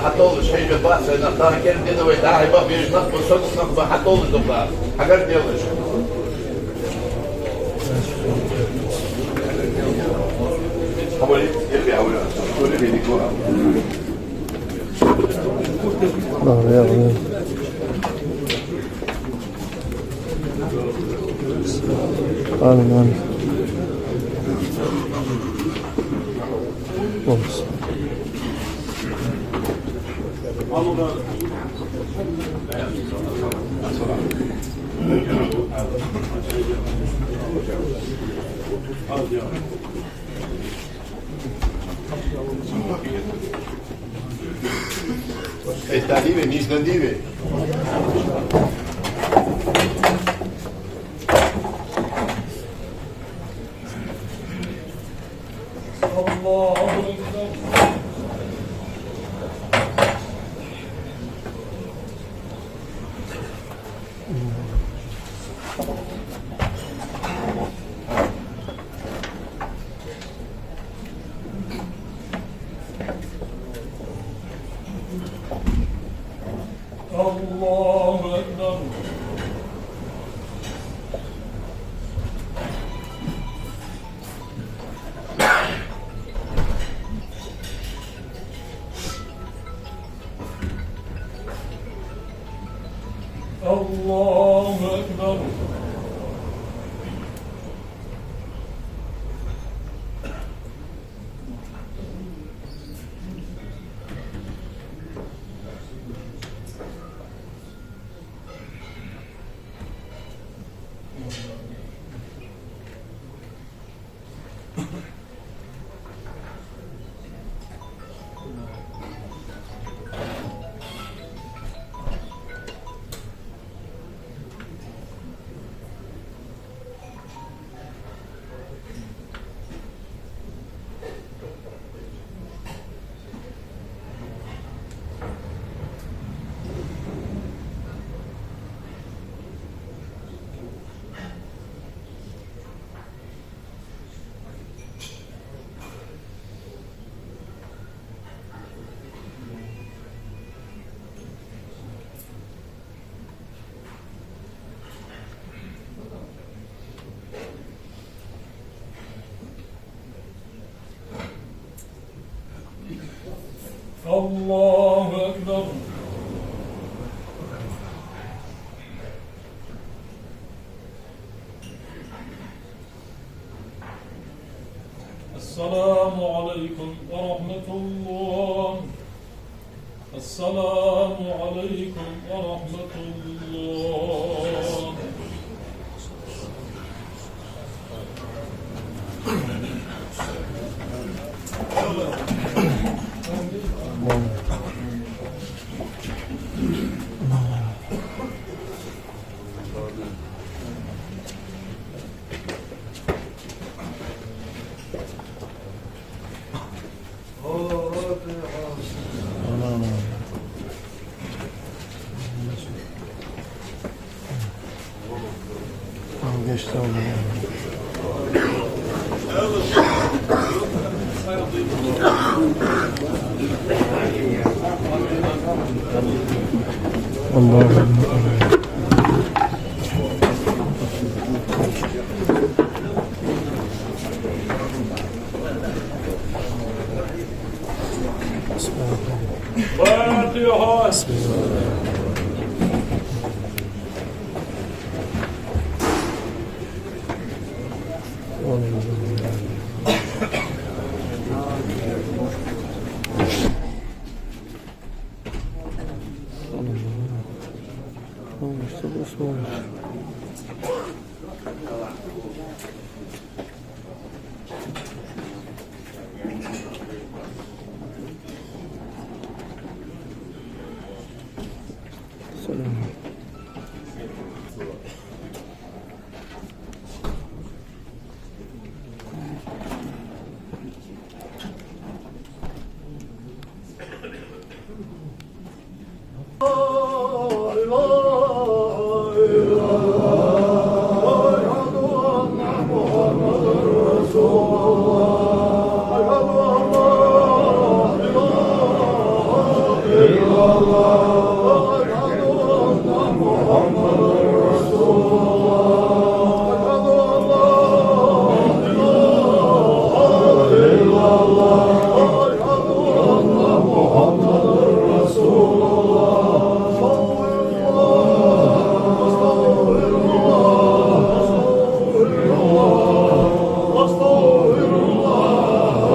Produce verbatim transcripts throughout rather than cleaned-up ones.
ХьатӀадолаш, хьежа бац вай нах, тахан кӀезига дина вай, дӀа-хьа баха безаш нах ба, согаш нах ба, хьатӀадолаш, дукха хьагаргдолаш. آمين، آمين. اللهم صل. Esta dive, nisdan dive. الله أكبر. الله أكبر. الله أكبر. الله أكبر. السلام عليكم ورحمة الله. السلام عليكم ورحمة الله. الله أكبر. فاتحة.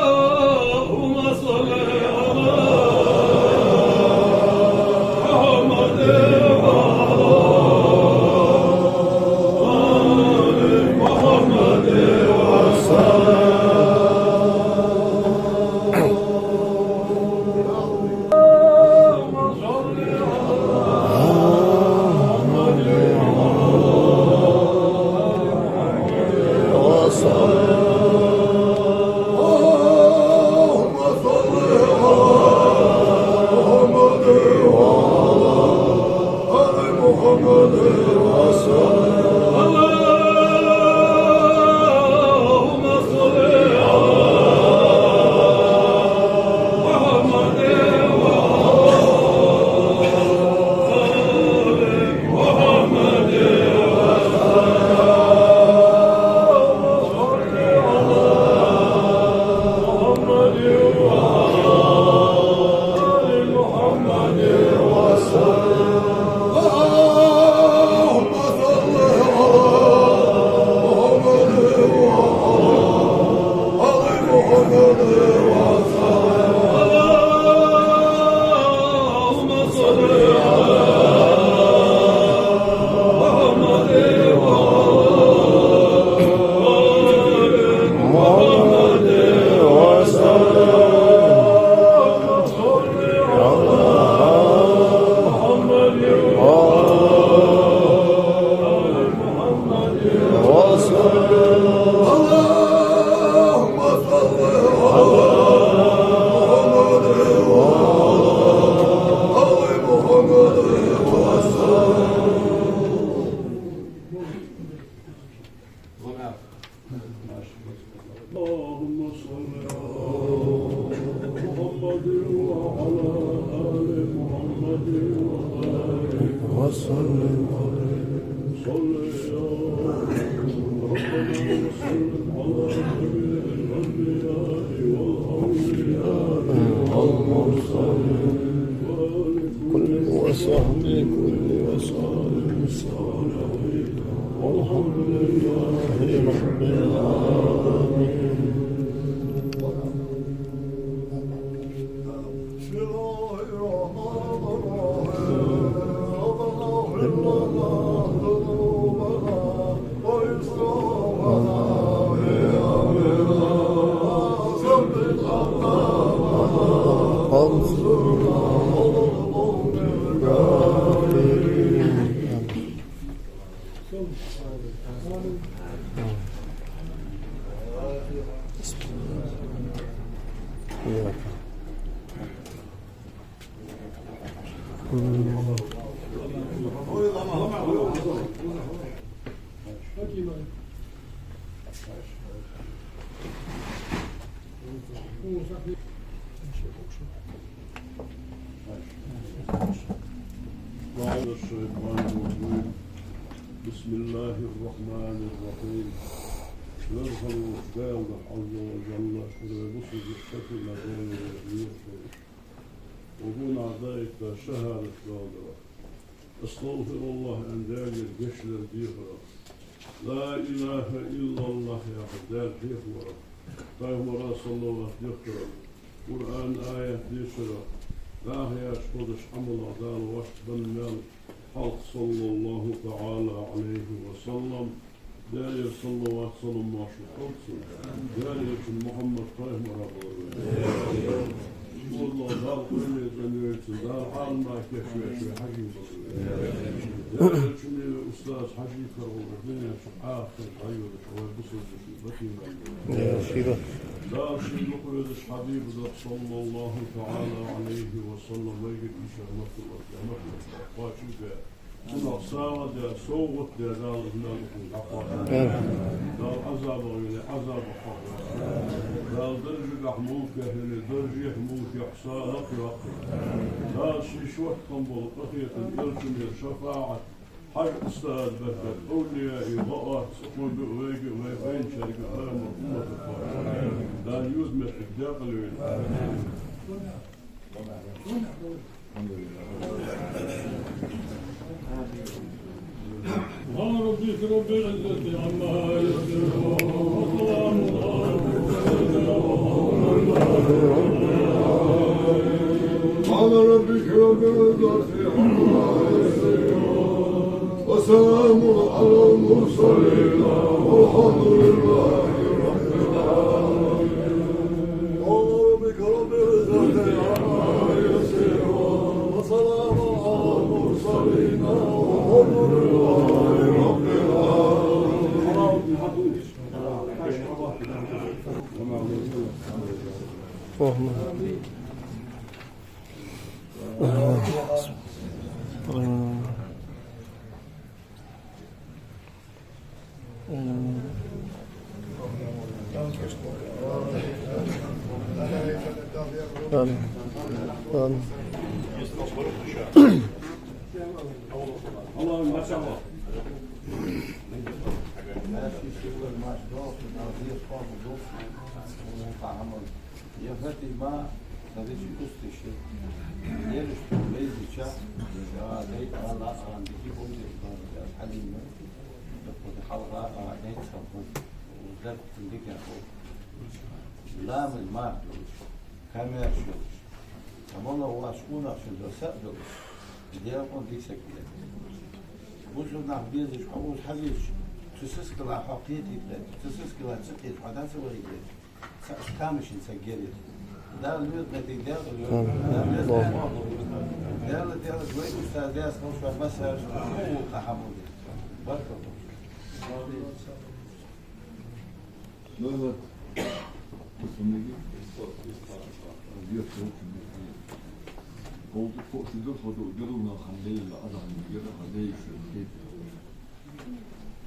اللهم صل على محمد وعلى آل محمد وسلم. اللهم صل على محمد وعلى آل محمد وسلم. اللهم صل على محمد وعلى آل محمد وسلم. اللهم صل على محمد وعلى آل محمد وسلم. صل يا ربنا وسلم على جميع الأنبياء والأولياء والمرسلين وآل كل وصحبه كل وسلم. والحمد لله رب العالمين. بسم الله الرحمن الرحيم. ربنا اغفر لنا ذنوبنا وإسرافنا في أمرنا وثبت أقدامنا وانصرنا على القوم الكافرين. أعوذ بالله من الشيطان الرجيم. بسم الله الرحمن الرحيم. Веза хинна волча Дала, Ӏазза ва жалла, шоай бусалба дин сатийна долаш вар веза Дала. Укхунна дӀаэтта шахӀадат доаладу. أستغفر الله аьнна, Даьлагара гешт леладар дехар. لا إله إلا الله яхар, Даьла хьехавар. Пайхамара саллават дехар. Къуръана аят дешар. ДӀахо яхаш хозаш Ӏамалах Дала васт бенна мел хьалха, صلى الله تعالى عليه وسلم. Даьлагара саллават, салам моаршал хилда цунна. Даьлагара Мухьаммад пайхамар а балар вай. Школа Дала къоабал дойла цун, Дала Ӏалам кийчвеш вай хьажий балар вай. Даьлагара устаз хьажий карагӀолла дунен чу Ӏахар дӀайодаш вай бусалба дин батий мел йойла. Дала ший дукха везача хьабиба духьа, صلى الله تعالى عليه وسلم, вайгара ийша мартула, мартула кхоачаш бе. Цунах сагӀа де, совгӀат де, Дала из мел ухун дӀакхоачалда. Амин. Дала Ӏазабах вийна, Ӏазабах хьокхалда. Дала даржагахьа, мулках вийна, даржехьа, мулкехьа сагӀа лакхйоаккхалда. Дала ший шортта хинна бола къахетам, элчанера шафаӀат, хьажа устаза беркат, овлияий гӀо оаца, цу кхо биъ вайга а, вай байначарга а, пайхамара уммата кхоачалда. Дала юза моттиг декъала йойла. سبحان ربك رب العزة عما يصفون، وسلام على المرسلين، والحمد لله رب العالمين. سبحان ربك رب العزة عما يصفون، وسلام على المرسلين، والحمد لله رب العالمين. سبحان ربك رب العزة عما يصفون، وسلام على المرسلين، والحمد لله رب العالمين. آمين. آمين. يا فاطمة، خليك تستشير. ليش تبيزك؟ يا ليت الله عندك يكون حليمة. تقول حلقة، آه، ليت صبر. وزدت عندك يا أخو. لا، من ما تقولش. كم يا شوش؟ كم الله واش كون أخشى دو سأدوش. دي أكون دي سكيلة. بوزو نح بيزش، حوز حبيش. تسسكلا حقيقي. تسسكلا تسقيت. حدا سوى يجيش. Тамашийна саг герга. Дала лоьцу метте Дала лоьцу. Амин. Дала лоьцу. Дала, Дала, вай устаз дес хилча, масарш, хӀама хьабуде. Баркалла.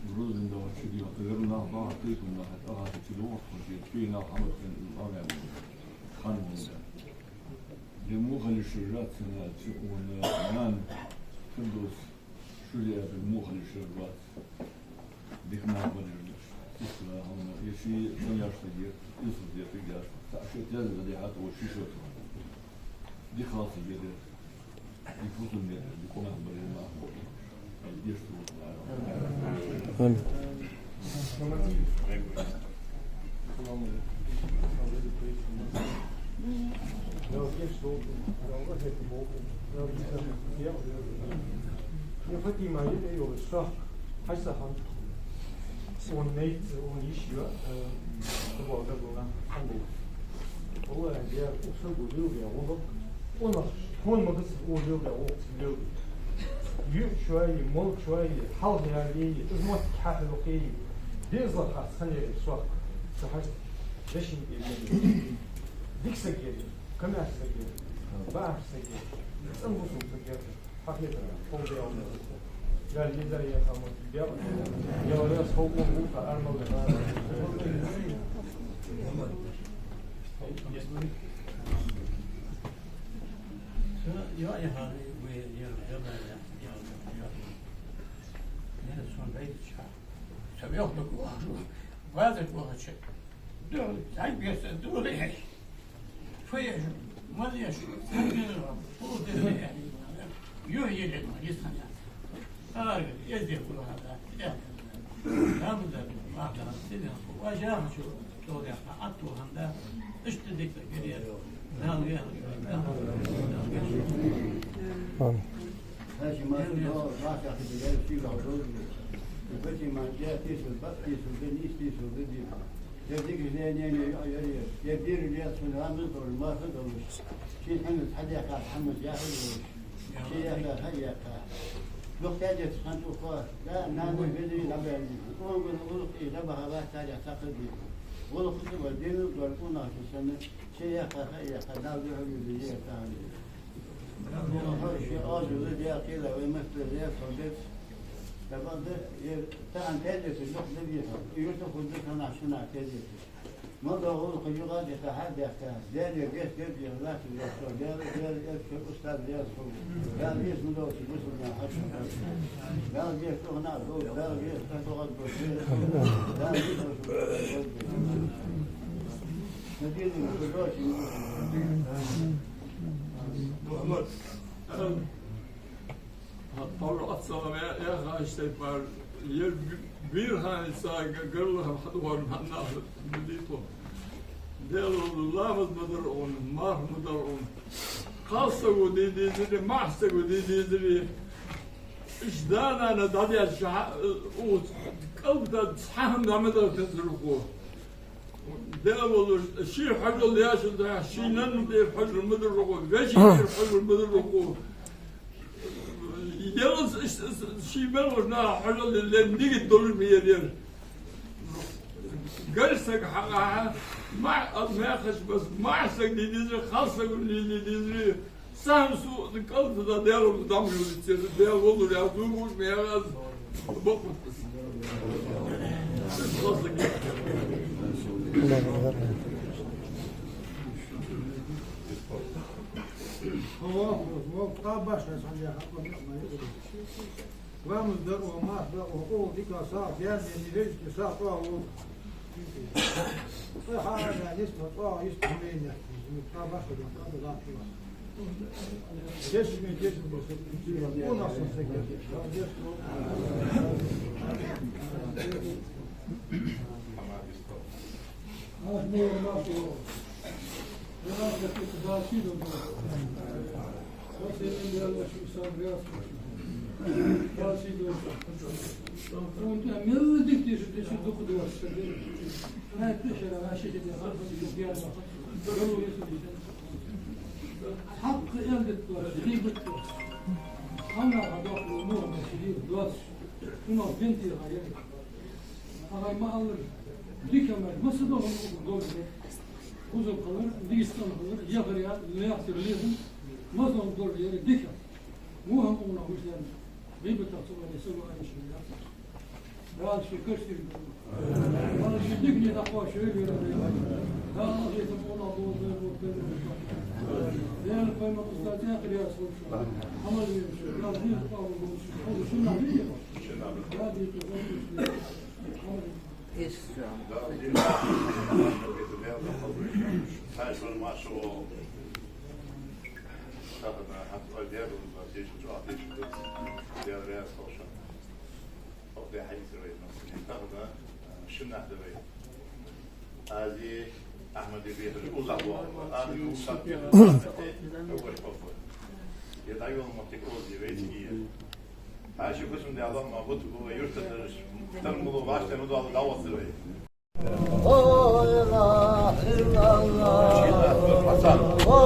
Грозный нах чуди, гӀайра нах бахьа тайпан нах, тӀагӀа чу дохуш, кхы нах хӀама хин, хӀама хин. Хан хӀама. Де мухалиш рац, цу уна нана Фирдус, шу ледар мухалиш рац. Дика нах балар леш. Исла хӀама, я ши сон яш сагир, Исус я фиг яш. Та шу теза да дихьат, о ши шо ту. Дика хал сагир. Амин. Я Фатима, я Эйола, шо, хьай сахан. Сон ней, сон йиш я, э, футбол габуна, хьанбу. Валлахьи, я усагу лил, я гӀулакх. Унах, хьона магас у лил, я гӀулакх лил. Ю шоай, мол шоай, хьал я лей, из мотт хьахьа лукъей. Безла хьа санери сох. Сахаш, дешин били. Дик сагери, камяш сагери, бааш сагери, цӀан бусум сагери. Хьахьекхар, хьо бегӀ. Я лидер, я хамут, бегӀ. Я варяс, хьо бу, бу, армал, я. Я, я, я, я, я, я, я, я, сон бейт ча. Саб я хто ку, базар ку, ча. Ду, дай бес, ду, дай. Фу еш, мал еш, хӀама еш, хӀама еш, юхь еле ма, йисхьан яц. Ага, эздел кулгӀа да, э. Хьамда, махьда, сиден, ва жахачу, тоде, ату хӀамда, ишта дика гире, нал вех, нал вех. Амин. Хьажи, ма ду, ма шахи, бигер, сига, ду. Бати, ма, я, тису, бат, тису, бен, ис, тису, бен, ис. Я дика, не, не, не, я, я, я. Я бир, я, сун, рамз, дор, ма, ха, дор. Ши хӀаман хьадеха, хӀаман яха, дор. Ши яха, ха, яха. Лух тяжет хан тухо. Да, нана, бедри, лабен. Он гун, улух, и, лаба, хава, тяжа, сакъди. Улух, хутуба, дину, дор, куна, хи, сана. Ши яха, ха, яха, да, духу, ди, я, та, ди. Ши, а, ду, ди, я, кила, вай, мастер, я, солдат. Табада, я, та, ан, тяжет, лух, ди, я. Юрту, худ, ди, хана, шина, тяжет. Ма догӀу, кхы юкъа дика хьадехка, Даьла гешт деррига латтар яхаш, Даьла, Даьла, Элча, устаз, Даьла, Даьла, веза ма долча бусалба нах хьажа. Даьла гешт укх наха долда, Даьла гешт тӀа догӀа долда, Даьла веза долча бусалба нах хьажа. Надеюсь, что дочь не будет. Мухьаммад, Хьалха Ӏоццалла я, я хаш тайпара, ер бирхӀани ца га-, гарла хьадувхар хьанна диту. Дело ламаз ма дар он, марх ма дар он. Кхалсаго де дезари, махьсаго де дезари. Иш да-нана дӀадеш хьа-, у кӀалбта цхьа хӀама дӀа ма дагӀа тезар хьо. Дела волаш, ший хьажол яшал да, ший нанна тӀера хьажол ма дар хьо, веший тӀера хьажол ма дар хьо. Ялаз ш-, ш-, ший мел вар наха хьажол лен дигит долаш ма яр яр. Гар саг хьагӀахьа, маӀа, аз мехаш бас, маӀа саг де дезар, хала саг де дезар, сахьан су кӀалтӀа да Даьла дам юлицер, Даьла волур яз дугуш мехаз бакъут. Хала саг. Ламаз дар оаха, марха дар оаха, оал дика сагӀа, гаьна, вежарий сагӀа, тӀоа вол. Тхьа хьа а даьнна, йист ма тӀоа, йист ма вейна. Тха башха дан, тха дан, тха дан. Дешаш ма дешаш ма саг, у нас сан саг. Ах, ну, нахуй. Я вам какие-то дальше идут. Хуза хилар, Дагестан хилар, яхар яр, лехар лехан, мазлум дар яр дика. Мухьаммад гӀулакх вуш яр, гӀийбатах цу варе саго айшар яр. Дала ший каш тир. Дала ший дикане дӀакхоачаш вер вера. Дала хетам гӀулакх бовза бовза. Дала пайхамар устаз яхар яр сов шу. Амал вер шу. Дала дин къавл бовза шу. Хоза шунна вер. Дала дин къавл бовза шу. Амал вер. Ишта. Ази Ахьмади бехаш узахь вахана, ази узахь вахана, я дӀайола мотт оза веций. Хьажа хӀусам дала ма буту бува юрта дараш, тар мулу вашта ну дала дӀавацар вай. لا إله إلا الله. لا إله إلا الله. لا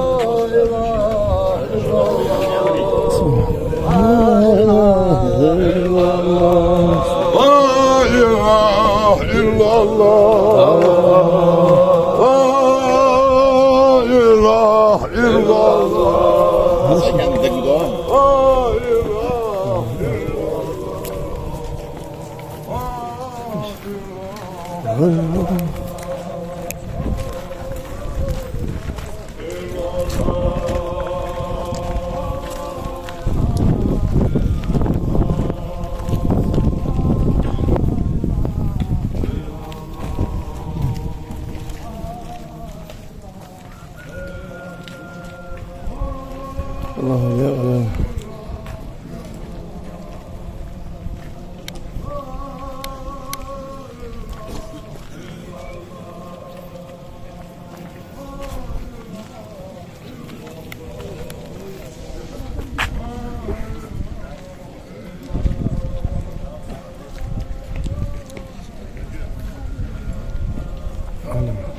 إله إلا الله. لا إله إلا الله. لا إله إلا الله. الله أكبر.